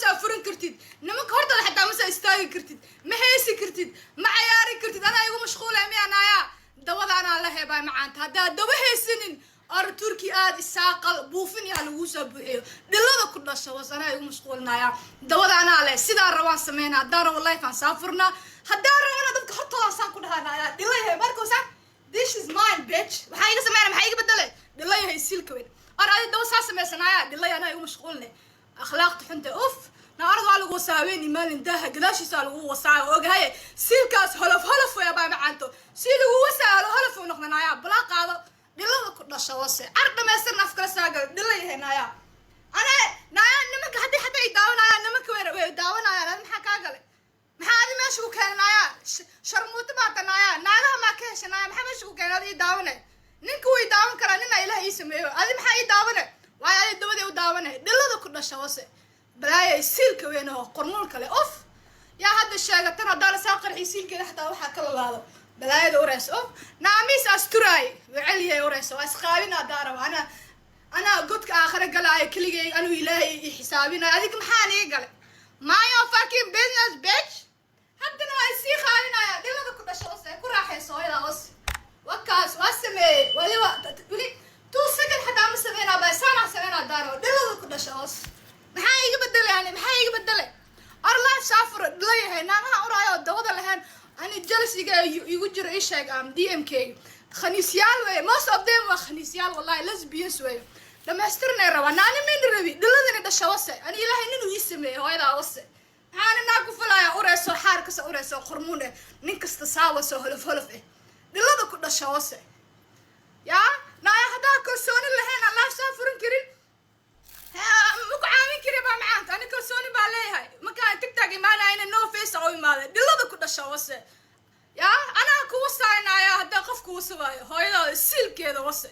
saa furan kartid, nimanka hortooda xataa ma saa istaagi kartid, ma heesi kartid, ma cayaari kartid. Anaa igu mashquulay miya, naaya? Dawada anaa la heebaa macaanta. Haddaad dawa haysanin, or Turki aad isaaqal buufin yaa laguu soo buuxiyo. Dhilada ku dhasho was, anaa igu mashquulinaya. Dawada anaa leh, sidaa rabaan sameynaa. Haddaan rabo live aan saa furnaa, haddaan rabana dadka hortooda saan ku dhahanaya: "Dhila yahay markoosa, this is mine, bitch." Waxaa iga sameynaya? Maxaa iga bedelay? Dhila yahay siilka weyn, or adi dawa saa sameysanaya. Dhila anaa igu mashquuline, akhlaaqta xunta. Uf, naarad waa lagu wasaa haweeni maalin, daaha gadaashiisa lagu wasaa. Ogahaye, siilkaas holof holof way abaa macaanto, si lagu wasaa holof holof uu noqdanaya. Balaa qaado, dhilada ku dhasho wase, car dhamaystiran, af kala saagal. Dhila yahay naaya. Ana naaya, nimanka haddii xataa ay daawanayaan, nimanka way daawanayaan. Adi maxaa kaa galay? Maxaa adi meesha ku keenay, naaya? Sharmuuto baa ta, naaya. Naagaha maa ka hesha, naaya? Maxaa meesha ku keenay adi ii daawanay? Ninka way daawan karaa, nina Ilaah ii sameeyo. Adi maxaa ii daawanay? Waayo adi dawadii u daawanay. Dhilada ku dhasha wase, balaaya siilka weyn oo qormuulka leh. Uf, yaa hadda sheegatan haddaan saa qarxi siilkeeda xataa waxaa ka lalaado balaayada ureysa. Uf, naamiis asturaay wecelyahay ureysa. Waa isqaabin haddaan rabo. Anaa godka aakhire galaayo keligay, anuu Ilaahay i xisaabinayo. Adiga maxaan ii galay? My own fucking business, bitch. Haddana waa isii qaabinaya. Dhilada ku dhasho wase, ku raaxayso hooyadaa wase. Wakaas waa sameeyey. Waliba weli 2 second xataa ma sameynaa ba, saanaa sameynaa haddaan rabo. Dhilada ku dhasho wase, maxaa iga bedelay? Ani maxaa iga bedelay? Or live saafuro, dhila yahay. Naagaha uraayo oo dawada lahayn, ani jealousiga igu jiro. Ii sheeg am DM kayga khaniisyaal wey, most of them waa khaniisyaal, wallahi lesbians wey. Dhamaystiranay rabaa naani mayna rabi. Dhiladani dhasha wase, ani Ilaahay ninuu ii sameeyey. Hooyadaa wase, maxaana naa ku falaya ureyso, xaar kasa ureyso, qormuun eh, nin kasta saawaso, holof holof eh. Dhilada ku dhasha wase. Yaa naaya, haddaa kalsooni lahayn aan live saa furan karin, ma ku caawin kari baa macaanta. Ani kalsooni baa leeyahay. Markaan TikTok imaanayna no face oo imaaday. Dhilada ku dhasha wase, yaa anaa kuwa saynaya haddaa qof kuwa sabaayo. Hooyadaada siilkeeda wase,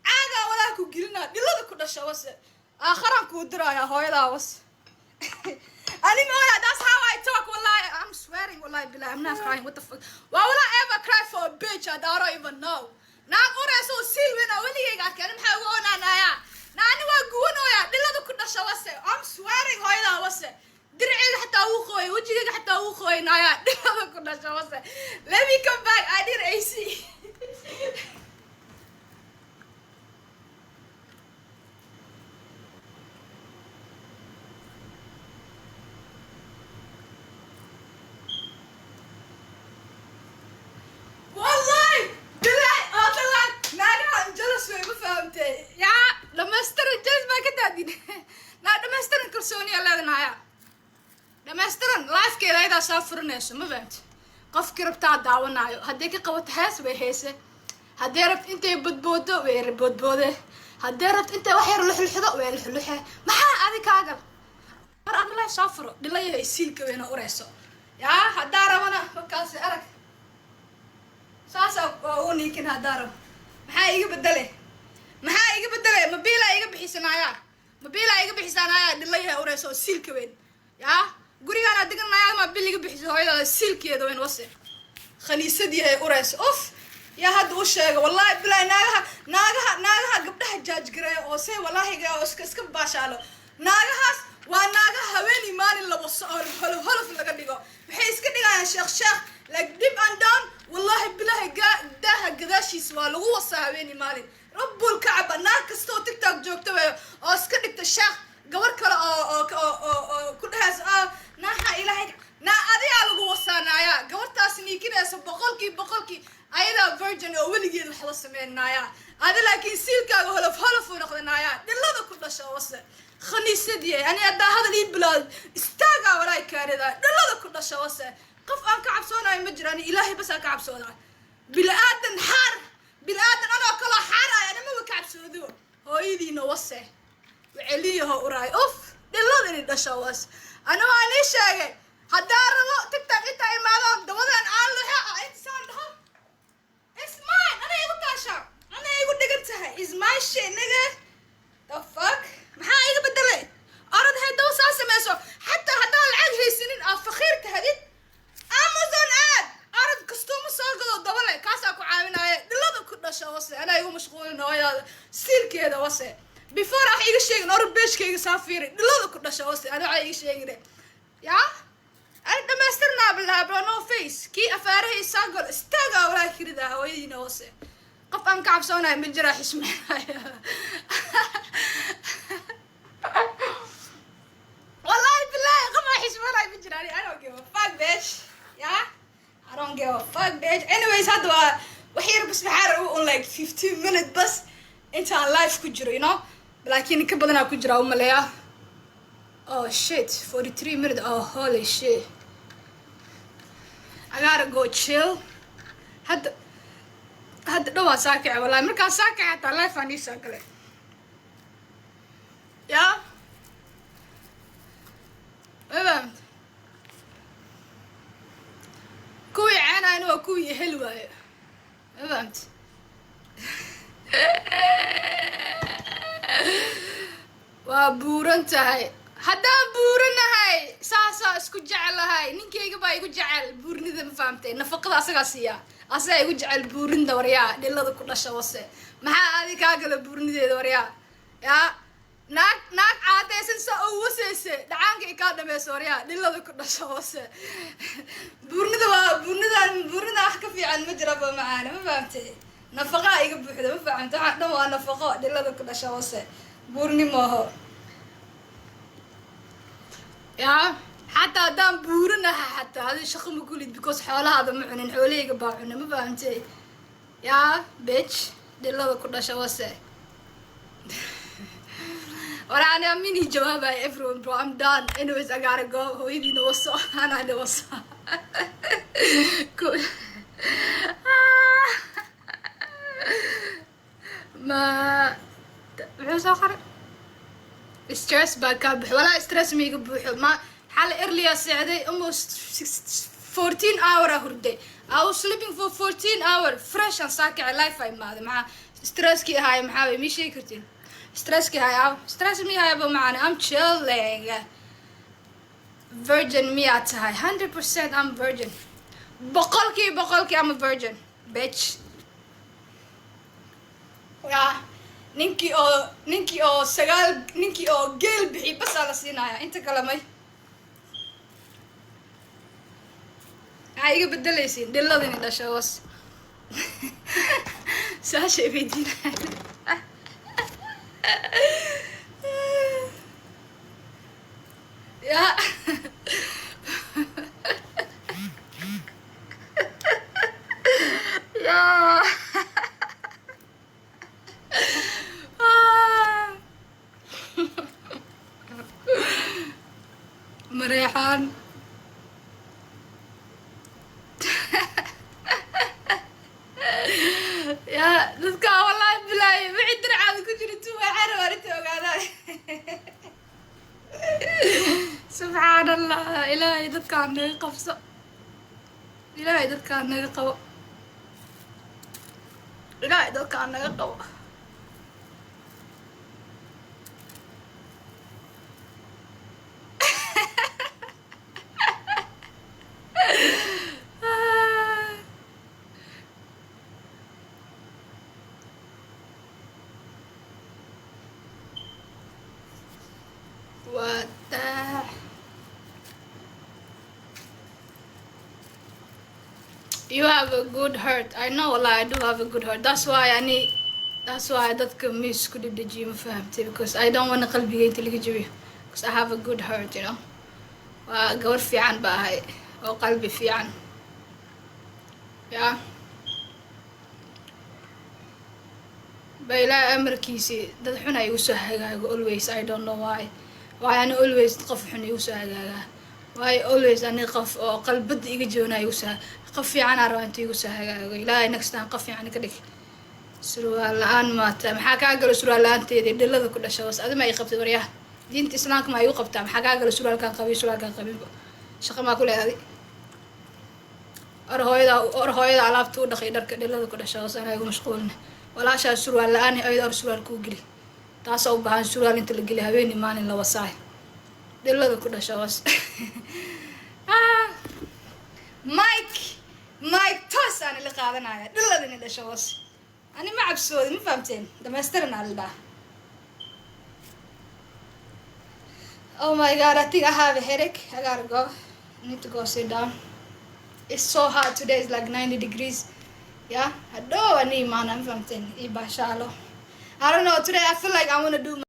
caagaa walaa ku gelinaa. Dhilada ku dhasha wase, aakharaan kuu diraya. Hooyadaa wase. Ani mooya, that's how I talk, wallahi. I'm swearing, wallahi billahi, I'm not crying. What the fuck? Why would I ever cry for a bitch I don't even know? Naag ureysa oo siil weyn oo weligayga arkay, ani maxaa uga onaanaya? Naani waa guwanooya. Dhilada ku dhasha wase, I'm swearing. Hooyadaa wase, dirceyga xataa wuu qooyay, wejigayga xataa wuu qooyay. Naaya, dhilada ku dhasha wase. Let me come back, I did AC. Wallahi bilahi oo talaan, naagaha jealous way, ma fahamtay? Yaa dhamaystiran, jealous baa ka daadin. Naa dhamaystiran, kalsooniya leedanaya dhamaystiran. Lifekeeda ayadaa saa furanayso, ma fahamtay? Qofkii rabtaa daawanaayo. Hadday ka qabato hees, way heese. Hadday rabto intay bodboodo, way boodboode. Hadday rabto intay wax yar luxluxdo, way luxluxe. Maxaa adi kaagal mar adna live soo furo, dhilayahay siilka weyna ureyso. Yaa haddaa rabana markaasi arag, saasa waa ugu niikin. Haddaa rabo, maxaa iga bedele? Maxaa iga bedele? Mabiilaa iga bixisanaaya? Mabiilaa iga bixisanaaya? Dhilayahay ureyso oo siilka weyn. Yaa gurigaana deganaya, ma bil iga bixiso? Hooyadaada siilkeeda weyn wase, khaniisad yahay ureyso. Uf, yaa hadda u sheega? Wallahi bilahi, naagaha gabdhaha judge gareeya oo say wallaahiga oo iska baashaalo, naagahaas waa naagaha haweeney maalin laba oo holof holof laga dhigo. Waxay iska dhigayaan sheekh sheekh, like deep and down, wallahi bilahi, daaha gadaashiisa waa lagu wasaa haweeney maalin. Rabbul Kacba, naag kasta oo TikTok joogta wey oo iska dhigta sheekh, gabar kale oo ku dhehaysa, ah, naaxa Ilaahay naa, adigaa lagu wasaanaaya. Gabartaas niikinaysa boqolkii ayadaa virgin oo weligeed waxba sameynaya adi, laakiin siilkaaga holof holof uu noqdanaya. Dhilada ku dhasha wase, khaniisadii. Ani haddaa hadal ii bilaad istaagaa walaay kaarida. Dhilada ku dhasha wase, qof aan ka cabsoonayo ma jiro. Ani Ilaahay bas aan ka cabsoonaa. Bili-aadan xaar, bili-aadan anoo kaloo xaar ay anamaba ka cabsoodiyo. Hooyadiina wase, waceliyaho uraay. Uf, dhilada ini dhasha was. Ani waa nii sheegay, haddaa rabo TikTok intaa imaadaan dabadan aan luxo ah intasaan dhaho, it's mine. Ana igu taasha, ana igu dhigan tahay. Is my shit, nigga. The fuck? Maxaa iga bedelay? Orod hay dawa saa sameyso. Xataa haddaan lacag haysanin, aad faqiir tahadid, Amazon aad, orod kastuuma soo gado dabale, kaasaa ku caawinaya. Dhilada ku dhasha wase, anaa igu mashquulin. Hooyadaada siilkeeda wase. Before wax iga sheegin, orod pagekayga saa. Fiiri, dhilada ku dhasha hoose. Ani waxaa ii sheegine yaa ani dhamaystirnaa bilaha, bro. No face kii afaaraha isaa gol istaagaa walaa kiridaa hooyadiina hoose. Qof aan ka cabsoonayo ma jiraa, xishmeynaya. Wallahi billahi, qof aan xishmeenayo ma jiraan. I don't give a fuck, bitch. Yeah, I don't give a fuck, bitch. Anyways, hadda waa wax yar bas, maxaa raba un like 15 minute bas intaan live ku jiro, laakiin ka badanaa ku jiraa umaleeyaa. Oh shit, 43 minutes. Oh, holy shit, I gotta go chill. Hadda hadda dhowaa saa kace. Wallahi markaa saa kace hataa live aan iisoo galay. Ya ma fahamta? Kuwii ceenayna waa kuwii heli waayo. Ma fahamta? Waa buuran tahay. Haddaan buuranahay, saasaa isku jeclahay. Ninkayga baa igu jecel buurnida, ma fahamtay? Nafaqada asagaa siiyaa, asagaa igu jecel buurinda. Waryaa, dhilada ku dhasha wase, maxaa adi kaa gala buurnideeda? Waryaa, yaa naag naag caadaysan saa oo waseyse dhacaanka i kaa dhameyso. Waryaa, dhilada ku dhasha wase, buurnida waa buurnidan. Buurnida wax ka fiican ma jiraba, macaane. Ma fahamtay? Nafaqaa iga buuxda, ma fahamtay? Waxaan dhan waa nafaqo. Dhilada ku dhasha wase, buurni maaho. Yaa xataa haddaan buuranaha, xataa adi shaqo ma kulid, because xoolahaada ma cunin, xoolahayga baa cuna. Ma fahamtay? Yaa bitch, dhilada ku dhasha wase. Wala ani amini jawaabay everyone, bro. I'm done. Anyways, I gotta go. Hooyadiina waso, anana waso. Cool. Ma muxuu soo qoray? Stress baa kaa buuxo. Walaa stress ma iga buuxo. Ma xalay earlier seexday, almost 14 hour aa hurday. I was sleeping for 14 hour fresh. Aan saa kacay, live aa imaaday. Maxaa stresskii ahaay? Maxaa way mii sheegi kartiin stresskii ahaay? Aw stress mi ahayba, macaane. I'm chilling. Virgin miyaa tahay? 100% I'm virgin. Boqolkii I'm a virgin, bitch. Ya ninkii oo sagaal, ninkii oo geel bixi basaa la siinaya, inta kale may. Maxaa iga bedelaysiin? Dhiladini dhasha was, su-aasha weydiinaya. Ya ya mareexaan. Ya dadka, wallahi bilaay, wixii dircaada ku jira tu waa carab arrinta ogaadaan. Subxaan Allah, Ilaahay dadkaan naga qabso, Ilaahay dadkaan naga qabo, Ilaahay dadkaan naga qabo. What the You have a good heart. I know, wallah, I do have a good heart. That's why I need, that's why dadka miis ku dhibdhejiyo, ma fahamtay? Because I don't want qalbiga inta laga jabiyo, because I have a good heart. Waa gabar fiican ba ahay oo qalbi fiican. Yeah, ba Ilaahay amarkiisii dad xun ay igu soo hagaago always. I don't know why ani always qof xun igu soo hagaagaa. Why always ani qof oo qalbada iga joona igu soo? Qof fiican aa rabaa inta igu soo hagaago. Ilaahay next time qof fiican ka dhig. Surwaal la-aan maata? Maxaa kaa galo surwaal la-aanteedii? Dhilada ku dhasha was, adi ma ay qabtid? Waryaha, diinta Islaamka ma igu qabtaa? Maxaa kaa galo surwaalkaan qabiy, surwaalkaan qabinba shaqa maa ku leedahay? Or hooyada, or hooyada alaabta u dhaqay dharka. Dhilada ku dhasha was, anaa igu mashquulna. Walaashaa surwaal la-aan ayada, or surwaal kuu geli. Taasaa u baahan surwaal inta la geli habeeni maalin la wasaay. Dhilada ku dhasha was. Mike, mike toos aan ila qaadanaya. Dhiladini dhasha was, ani ma cabsoodin, ma fahamteen? Dhamaystiran aa la dhaha. Oh my God, I think I have a headache. I gotta go. I need to go sit down. It's so hot today. It's like 90 degrees. Yeah, hadhow ani imaana, ma fahamteen? Ii baashaalo. I don't know, today I feel like I want to do